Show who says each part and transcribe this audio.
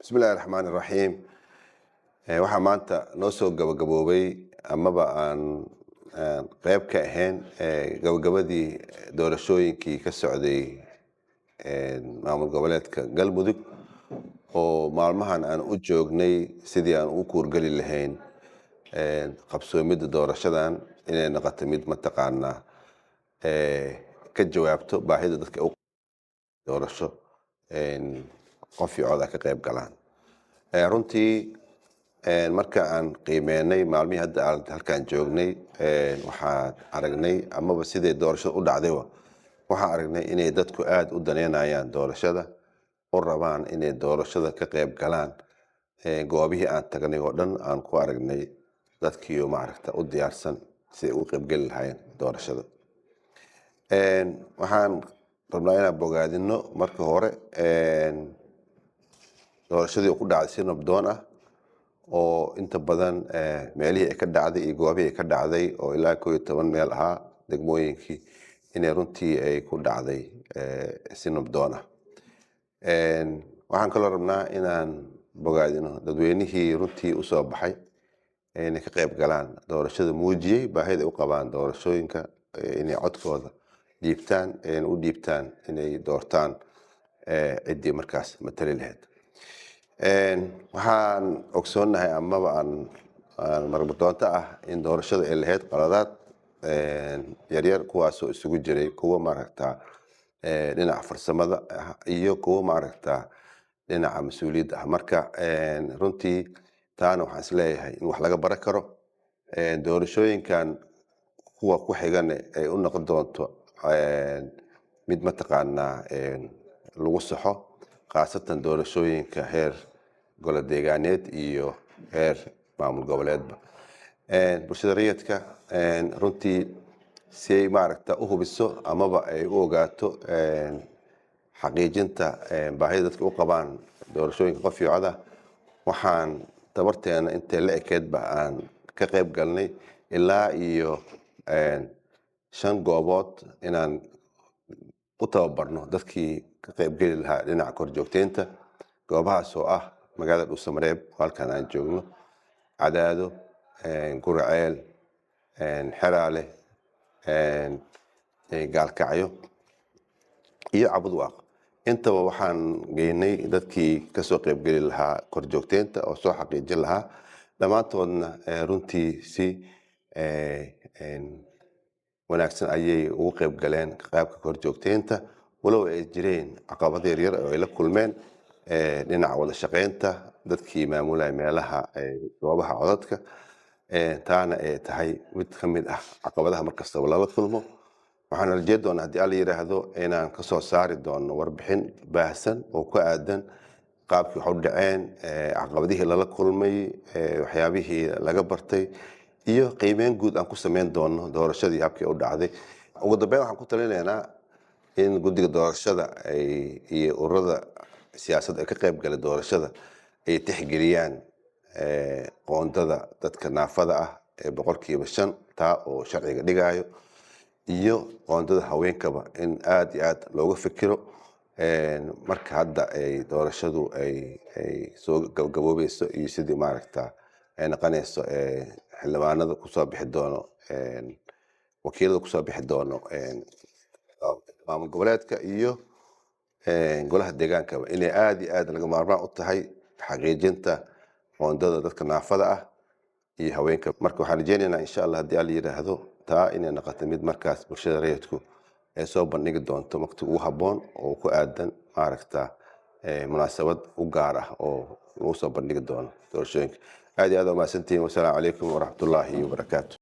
Speaker 1: Bismillahi raxmaani raxiim. Waxaa maanta noo soo gabagaboobay amaba aan qeyb ka ahayn gabagabadii doorashooyinkii ka socday maamul goboleedka Galmudug, oo maalmahan aan u joognay sidii aan u kuurgeli lahayn qabsoomidda doorashadan inay noqoto mid mataqaanaa ka jawaabto baahida dadka u doorasho qof iyo cod ah ka qayb galaan. Runtii marka aan qiimeynay maalmihii hadda aan halkaan joognay, waxaan aragnay amaba siday doorashada u dhacdayba, waxaan aragnay inay dadku aada u daneynayaan doorashada, u rabaan inay doorashada ka qayb galaan. Goobihii aan tagnay oo dhan aan ku aragnay dadkiio maaragta u diyaarsan siday uga qaybgeli lahaayeen doorashada. Waxaan rabnaa inaan bogaadino marka hore doorashadii ku dhacday si nabdoon ah, oo inta badan meelihii ay ka dhacday iyo goobihii ay ka dhacday oo ilaa 11 meel ahaa degmooyinkii, inay runtii ay ku dhacday si nabdoon ah. Waxaan kaloo rabnaa inaan bogaadino dadweynihii runtii usoo baxay inay ka qayb galaan doorashada, muujiyey baahida ay u qabaan doorashooyinka, inay codkooda dhiibtaan, u dhiibtaan inay doortaan ciddii markaas matali lahayd. Waxaan ogsoonnahay amaba aan marmadoonto ah in doorashada ay lahayd qaladaad yaryar, kuwaasoo isugu jiray kuwa maaragta dhinaca farsamada ah iyo kuwa maaragta dhinaca mas-uuliyadda ah. Marka runtii taana waxaan isleeyahay in wax laga baran karo, doorashooyinkan kuwa ku xigana ay u noqon doonto mid mataqaanaa lagu saxo, khaasatan doorashooyinka heer golo deegaaneed iyo heer maamul goboleedba. Bulshada rayidka runtii si ay maaragta u hubiso amaba ay u ogaato xaqiijinta baahida dadka u qabaan doorashooyinka qof iyo coda, waxaan tabarteena intay la ekeedba aan ka qayb galnay ilaa iyo shan goobood inaan u tababarno dadkii ka qaybgeli lahaa dhinaca korjoogteynta, goobahaas oo ah magaalada Dhuusamareeb oo halkan aan joogno, Cadaado, Guraceel, Xeraale, Gaalkacyo iyo Cabudwaaq. Intaba waxaan geynay dadkii kasoo qaybgeli lahaa korjoogteynta oo soo xaqiijin lahaa. Dhammaantoodna runtii si wanaagsan ayay ugu qayb galeen qaybka korjoogteynta, walow ay jireen caqabado yaryar oo ay la kulmeen dhinaca wada shaqeynta dadkii maamulaya meelaha goobaha codadka. Taana ay tahay mid ka mid ah caqabadaha markastaba lala kulmo. Waxaan rajeyn doonaa, haddii Alla yidhaahdo, inaan kasoo saari doono warbixin baahsan oo ku aadan qaabkii wax u dhaceen, caqabadihii lala kulmay, waxyaabihii laga bartay iyo qiimeyn guud aan ku sameyn doono doorashadii habkii u dhacday. Ugu dambeyn, waxaan ku talinaynaa in guddiga doorashada ay iyo ururada siyaasadda ay ka qayb galay doorashada ay tixgeliyaan qoondada dadka naafada ah ee 5%, taa oo sharciga dhigayo, iyo qoondada haweenkaba in aada iyo aad looga fikiro marka hadda ay doorashadu ay soo gabagaboobeyso iyo sidii maaragta ay noqonayso xildhibaanada kusoo bixi doono, wakiilada kusoo bixi doono maamul goboleedka iyo golaha deegaankaba, inay aada iyo aad laga maarmaan u tahay xaqiijinta qoondada dadka naafada ah iyo haweenka. Marka waxaan rajeynaynaa, insha Allah, haddii Alla yidhaahdo, taa inay noqoto mid markaas bulshada rayidku ay soo bandhigi doonto waqti ugu habboon oo ku aadan maaragta munaasabad u gaar ah oo lagu soo bandhigi doono doorashooyinka. Aad iyo aad umahadsantihiin. Wasalaamu calaykum waraxmatullaahi wabarakaatu.